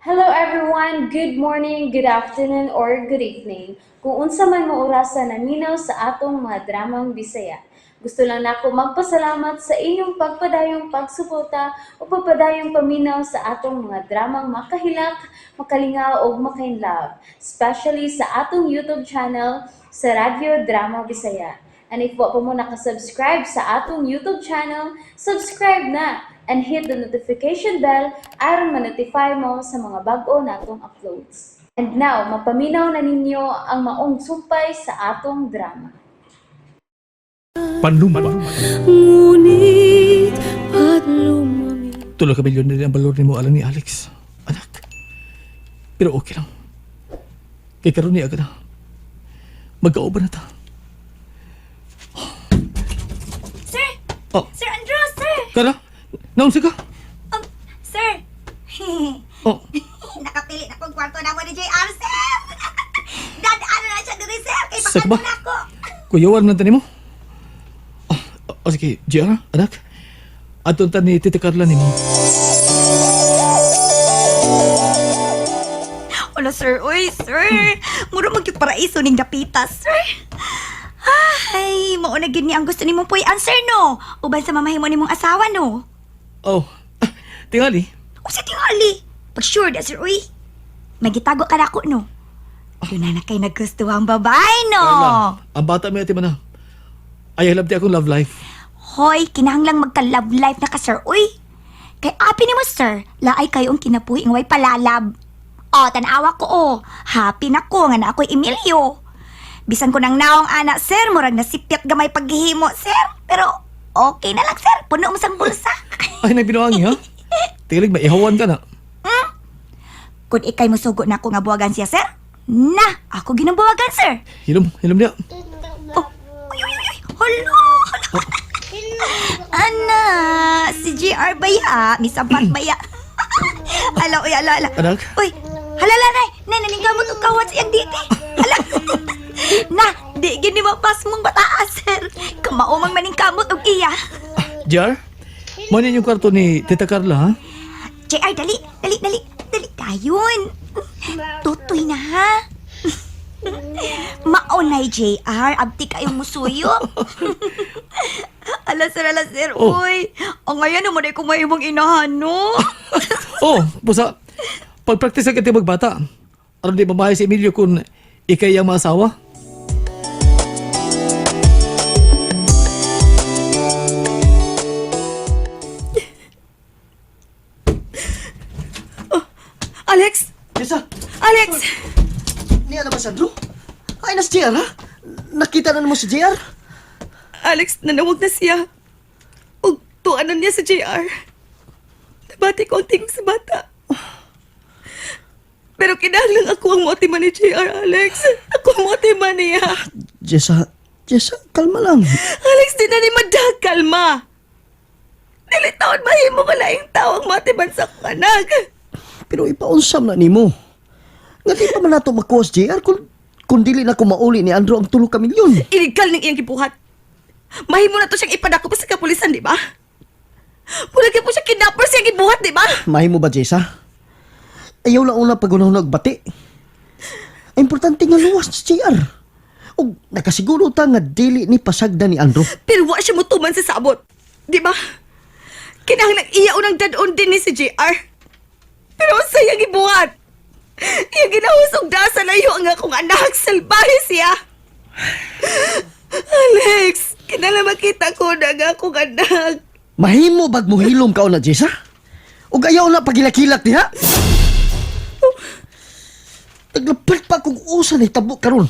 Hello everyone! Good morning, good afternoon, or good evening. Kung unsa man mo orasa naminaw sa atong mga dramang Bisaya. Gusto lang nako magpasalamat sa inyong pagpadayong pagsuporta o pagpadayong paminaw sa atong mga dramang makahilak, makalingaw ug makainlove, especially sa atong YouTube channel sa Radyo Drama Bisaya. And if wa pa mo nakasubscribe sa atong YouTube channel, subscribe na and hit the notification bell aron ma-notify mo sa mga bag-o natong uploads. And now, mapaminaw na ninyo ang maong sumpay sa atong drama. Panumpa. Ngunit ba't lumamig? 3 ka milyon na ang balor nimo alang ni Alex. Anak. Pero okay lang. Kay karon niya ka na. Magkauban na ta. Sir! Oh. Sir Andrew, sir! Kara, naunsa ka? Sir! Oh, Nakapili na kong kwarto na mo ni JR, sir! Dadaan na siya diri, sir! Kay Sa ba? pakan na ako! Kuyawan man tani mo. Oh, oh, sige, JR, anak. Aton ta ni Tita Carla nimo. Wala, sir. Uy, sir! Mura magyud paraiso ning dapita, sir! Ay, mao na gyud ni ang gusto nimong puy answer, no? Uban sa mamahimo nimong asawa, no? Oh, tingali. O sa tingali! Pag sure da, sir, uy! Magitago ka na ako, no? Yun na na kay nagustuhang babae, no? Carla, ang bata may ati man na. Ay, halab di akong love life. Hoy, kinahanglang magka-love life na ka, sir. Uy, kay api ni mo, sir. Laay kayo ang kinabuhi ng way palalab. O, tanawa ko, oh. Happy na ko nga na ako'y Emilio. Bisan ko nang naong ana, sir. Murag nasipyat gamay paghihimo, sir. Pero okay na lang, sir. Puno mo sang bulsa. Ay, nagbinuangi, ha? Tingali, maihawan ka na. Kung ikay musugo na ako nga buwagan siya, sir. Na, ako ginabuwagan, sir. Hilom, hilom niya. Oh, uy, uy, uy, uy. Hala, hala. Ana, si JR baya, misabat baya. Ala, uy, ala, ala. Anak? Uy, halala, nay. Nay, naningkamot og kawat sa iyang diti. Hala. Na, di gini mapas mong bataa, sir. Kamaumang maningkamot og iya. JR, mo yung kwarto ni Tita Carla, ha? JR, dali, dali, dali. Dali, dayon. Tutoy na, ha? Maunay, JR. Abti kayong musuyo. Ala, sir, ala, sir. Oh. Uy, ang ngayon naman ay kumayibang inahan, no? Oh, busa. Pagpraktis ka ti magbata. Aron di mamahay si Emilio kung ikay ang maasawa. Alex! Jessa, Alex! niya na ba si Andrew? Ay, nas JR, ha? Nakita na mo si JR? Alex, nanawag na siya. Ug tuanan niya si JR. Nabati ko ang tingog sa bata. Pero kinahanglan ako ang motiman ni JR, Alex. Ako ang motiman niya. Jessa, Jessa, kalma lang. Alex, di na ni madag, kalma. Dili taon mahimo ka laing tao ang motiman sa akong anak. Pero ipaunsam na nimo. Nga di pa man nato makuha si JR kung dili na ko mauli ni Andrew ang 3 ka milyon. Illegal ning iyang gibuhat. Mahimo na to siyang ipadako pa sa kapulisan, di ba? Mura po siya kidnapper siyang gibuhat, di ba? Mahimo ba, Jessa? Ayaw lang una pagunahon bati. Ang importante nga luwas si JR. Og nakasiguro ta nga dili ni pasagda ni Andrew. Pero wa siya mutuman sa sabot. Di ba? Kinahanglan iya unang dadon din ni si JR. Pero ang sayang gibuhat. Iya ginahusog da sa layo ang akong anak. Salbahe siya. Alex, kinahanglan makita ko na ang akong anak. Mahimo bag mohilom ka na, Jessa? Ug ayaw na pagilakilak diha? Taglapat pa kung usa ni tabo karon.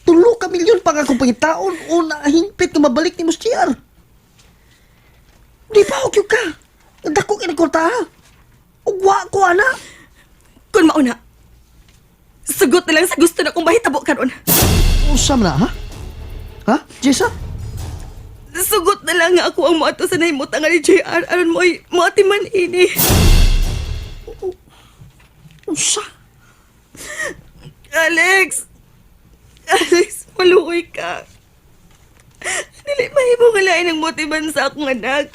3 ka milyon pa nga akong pangitaon una hingpit nga mabalik ni si JR. Di pa okay ka. Dako kini kwarta ha. Ug wa ko ana. Kung mauna, sugot na lang sa gusto na kong mahitabo karon. Usa man na ha? Ha? Jessa? Sugot na lang nga ako ang moadto sa nahimutangan ni JR aron mo'y moatiman ini. Usa? Alex! Alex, maluoy ka. Dili mahimo nga lain ang motiban sa akong anak.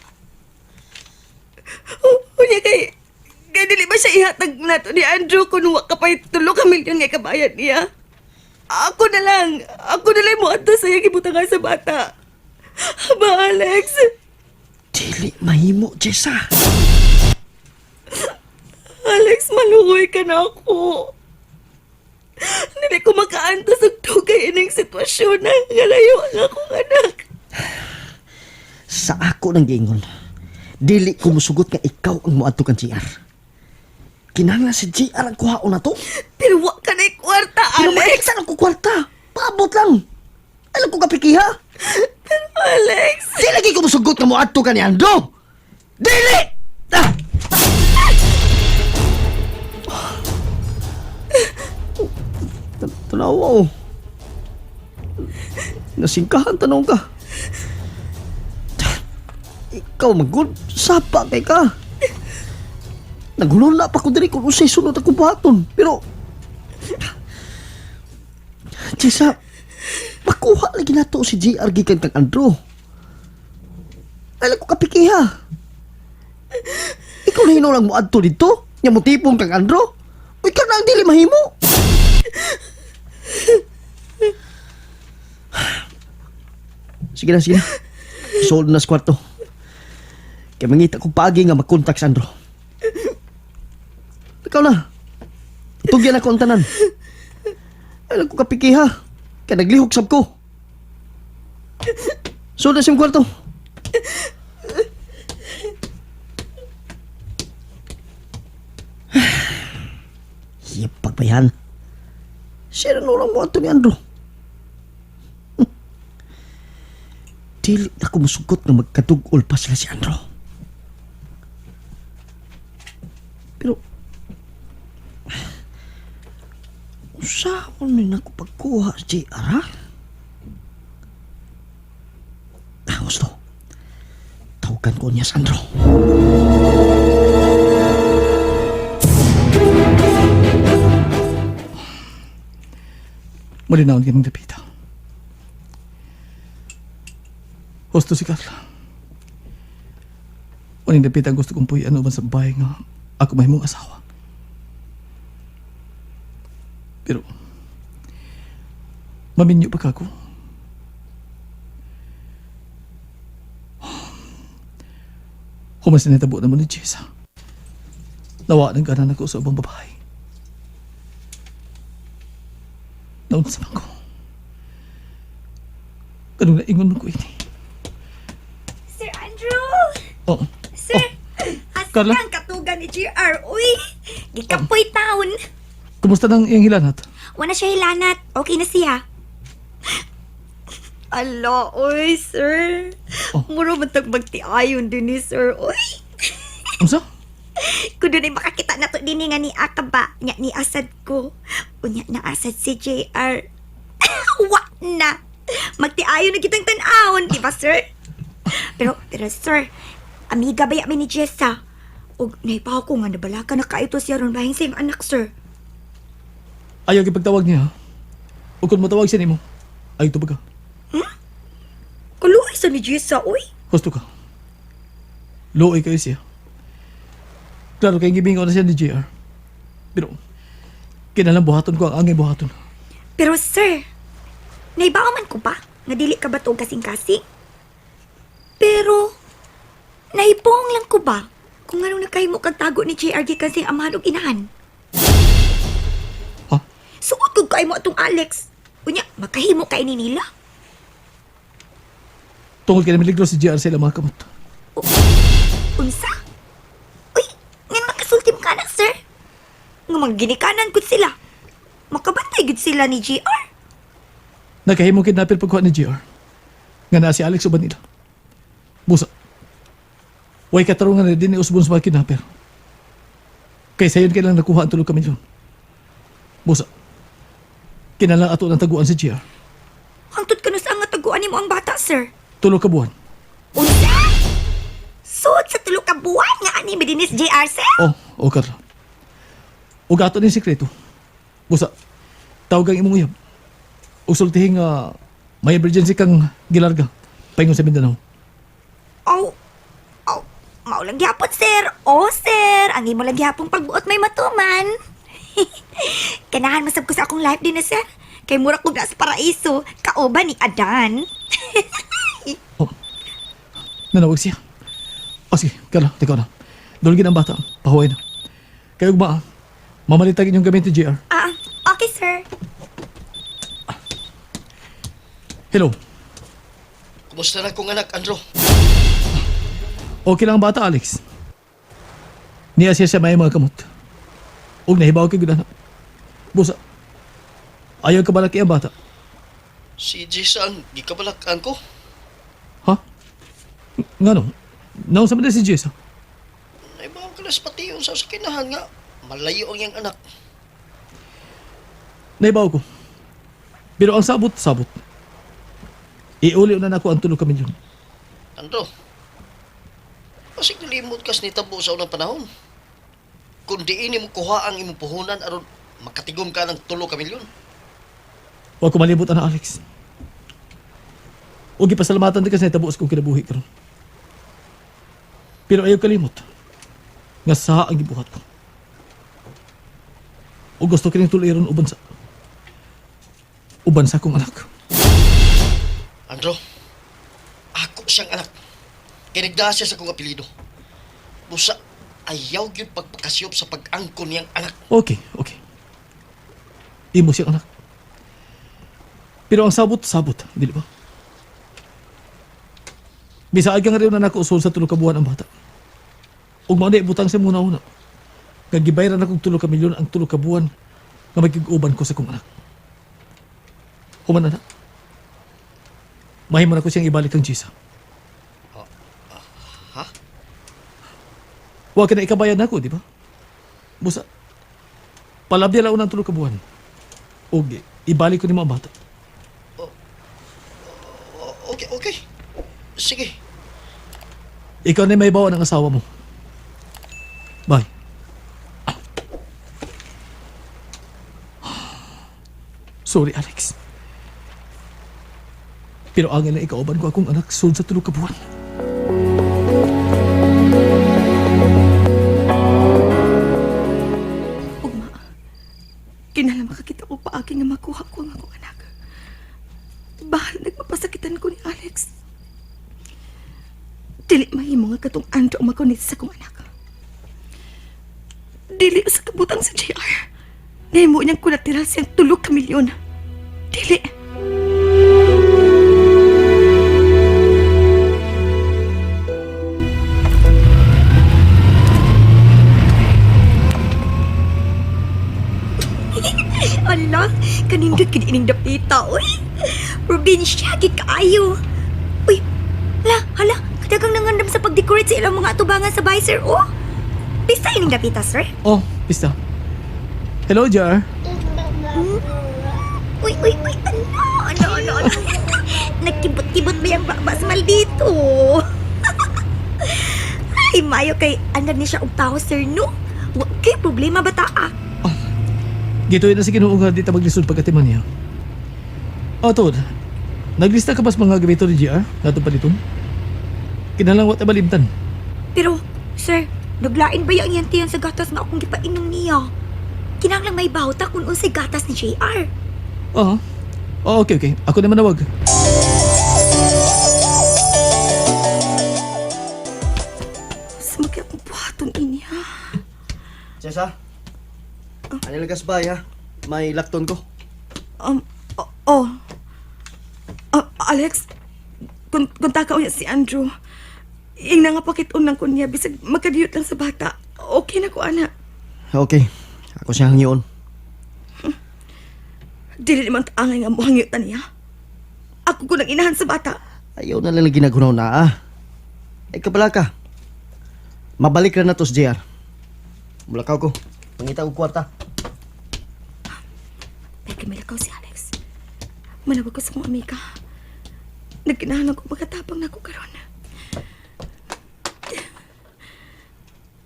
Unya kay Kaya dili ba siya ihatag nato ni Andrew kung wa ka pa'y 3 milyon nga ikabayad niya? Ako na lang. Ako na lang mo ato sa iyang ibutangan sa bata. Ba, Alex? Dili mahimo, Jessa. Alex, maluoy ka na ako. Dili ko makaantos og dugay ining sitwasyon na ngalayo ang akong anak. Sa ako nang giingon, dili ko musugot nga ikaw ang moadto kang JR. Kinahanglan si JR ang kuhaon na to. Pero wa ka na kwarta, Pero Alex. makita lang ko kwarta. Paabot lang. Alam ko kapikiha. Pero Alex, Di lagi ko musugot nga moadto ka ni Ando. Dili! Ah! Tanawa oh. Nasingkahan tanong ka. Ikaw magod, sapa kay ka. Naghulula pa ko diri kung unsay sunod ako buhaton. Pero Jessa, makuha lagi nato si JR gikan kang Andrew. Alam ko kapikiha. Ikaw na hinulang mo adto dito. Nya mo tipong kang Andrew. Uy, ikaw na ang dili mahimo. Sige na, sige na. Sold na sa kwarto. Kaya mangita kong paagi nga magkontak sa Andrew. Ikaw na. Tugyan ako ang tanan. Alam ko kapikiha. Kaya naglihok sab ko. Sold na sa iyong kwarto. Hipag ba yan? Siya na lang mo ato ni Andrew. Dili na ko musugot nga magkadugol pa sila si Andrew. Pero, usaon ni nako pagkuha si JR, ha? Ah, gusto. Tawagan ko niya si Andrew. Malinawon ka ng dapita. Husto si Carla. Uning dapita ang gusto kong puyan uban sa bahay nga ako mahimong asawa. Pero, maminyo pa ka ako. Humas na natabo na mo ni Jessa. Nawa ng ganan ako sa ubang babae. Naunsa man ko. Kanong naingon man ko ini. Sir Andrew! Oo. Sir! Oh, Carla? Asa ang katugan ni JR? Uy! Gikapoy taon! Kumusta nang iyang hilanat? Wala siya hilanat. Okay na siya. Ala, oy, sir. Oh. Muro man tag magtiayon din ni sir, oy. Unsa? Kung dunay makakita na to dinhi nga ni Akaba, nya ni asad ko. Unya na asad si JR. Wa na. Magtiayon na kitang tan-awon, di ba, sir? Pero, pero sir, amiga ba mi ni Jessa? Og naipaw ko nga nabalaka na kaito siya ron bahin sa iyong anak, sir. Ayaw gipagtawag niya. O kung motawag siya nimo, ay tubag ka. Kaluoy sa ni Jessa, oy. Husto ka. Luoy kayo siya. Klaro kay gibingaw na siya ni JR. Pero, kinalang buhaton ko ang angay buhaton. Pero sir, naibaw man ko ba nga dili ka ba to kasing-kasing? Pero, naipong lang ko ba kung anong nakahimo kag tago ni JR gikan sa iyang amahan ug inahan? Ha? Suot kog kay mo atong Alex. Unya, makahimo kay ni nila. Tungod kay namiligro si JR sa ilang mga kamot. Unsa? Uy, ngan makasulti mo ka na, sir. Nga mangginikanan gud sila. Makabantay gud sila ni JR. Nakahimong kidnapper pagkuha ni JR. Nga naa si Alex uban nila. Busa. Way katarungan na din ni usbon sa mga kidnapper. Kay sayon kailang nakuha ang 3 milyon. Busa. Kinalang ato ng taguan si JR. Hangtod kanus ang nga taguan nimo ang bata, sir. 3 ka buwan. Unsa? Sud sa 3 ka buwan nga ani mi dinis JR, sir. Oh, oh Carla. Ug ato ni sikreto. Busa. Tawag ang imong uyab. Ug sultihin nga may emergency kang gilarga. Paingon sa Mindanao. Aw, aw, Mao lang gihapon, sir. O, sir, ang imo lang gihapon pagbuot may matuman. Ganahan masab ko sa akong life din na, sir. Kay mura kog na sa paraiso, kauban ni Adan. Oh. Nanawag siya. O sige, Carla, teka na. Dulgin ang bata. Pahuway na. Kayo ba, mamalitag inyong gamit ni JR. Ah, okay, sir. Hello. Kumusta na kong anak, Andrew? Okay lang ang bata, Alex. Niya siya sa may mga kamot. Ug nahibaw kay gudana. Busa. Ayaw ka balaki ang bata. Si Jessa ang gikabalakan ko. Ha? Ngano? Naon sa man si Jessa? Naibaw ka na sa patiyon sa sakinahan nga. Malayo ang iyang anak. Naibaw ko. Pero ang sabot, sabot. Iuli na nako ang tulo ka milyon. Andro, pasig nalimot kas ni tabo sa unang panahon. Kung diin mo kuha ang imong puhunan aron makatigom ka ng 3 ka milyon. Huwag ko malibot ana, Alex. Huwag ipasalamatan di kasi natabuos kong kinabuhi karon. Pero ayaw kalimot. Nga sa ang gibuhat ko. O gusto kining tuliron uban sa kong anak. Andro, ako siyang anak. Kinigda siya sa kong apelido. Busa, ayaw gyud pagpakasiyop sa pag-angkon niyang anak. Okay, okay. Imo siyang anak. Pero ang sabot, sabot, di ba? Bisaad ka nga rin na nako usol sa tulo ka buwan ang bata. Ug mao na ibutang sa muna una. Nga gibayran akong 3 ka milyon ang 3 ka buwan nga magkig-uban ko sa kong anak. Human na. Mahimo na ko siyang ibalik ang Jisa. Ha? Wa ka na ikabayan nako, di ba? Busa, palabya lang ng 3 ka buwan. Og ibalik ko nimo ang bata. Okay, okay. Sige. Ikaw na may bawa ng asawa mo. Bye. Sorry, Alex. Pero angin na ikauban ko akong anak sulod sa 3 ka buwan. Ugma, kinahanglan makakita ko paagi nga makuha ko ang akong anak. Bahal nagmapasakitan ko ni Alex. Dili mahimo nga katong Andrew ang makunit sa akong anak. Dili sa kabutang sa JR. Nahimo niyang kulateral siyang 3 ka milyon. Dili. Ala, kanindot gid ining dapita, uy. Probinsya gid kaayo. Uy, la, hala, kadagang nangandam sa pag-decorate sa ilang mga atubangan sa bahay, sir, oh. Pista ining dapita, sir. Oh, pista. Hello, Jar. Uy, uy, uy, ano, ano, ano, ano. Nagkibot-kibot ba yung baba sa maldito? Ay, mayo kay andar ni siya og tao, sir, no? Wa kay problema ba ta, ah? Gituin na si Ginoo nga di ta maglisod pagkatiman niya. Oh, Tod. Naglista ka ba sa mga gabito ni GR? Natong paliton? Kinalang wa ta malimtan. Pero, sir, naglain ba yung tiyan sa gatas nga akong gipainom niya? Kinahanglan may bawta kung unsay gatas ni JR. Oo. Oh, okay, okay. Ako naman nawag. Sa magkaya akong buhaton ini, ha? Jessa, ano lagas ba, ha? May lakton ko. Oh, oh. Ah, Alex, kung takaw niya si Andrew, ing nga pakit-on lang ko niya, bisag magkadiyot lang sa bata. Okay na ko, ana. Okay, ako siya hangyon. Dili naman taangay nga muhangyutan niya. Ako ko nang inahan sa bata. Ayaw na lang ginagunaw na, ah. Ay, kabala ka. Mabalik ra na to sa JR. Mulakaw ko. Pangita og kwarta. Pwede malakaw si Alex. Manawag ko sa kong amiga. Nagkinahalan ko pagkatapang na ko karon.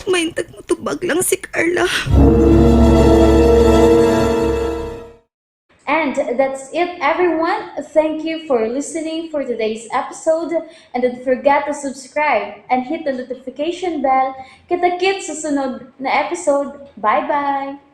Maintag mo tubag lang si Carla. And And that's it, everyone. Thank you for listening for today's episode. And don't forget to subscribe and hit the notification bell. Kita-kits sa sunod na episode. Bye-bye!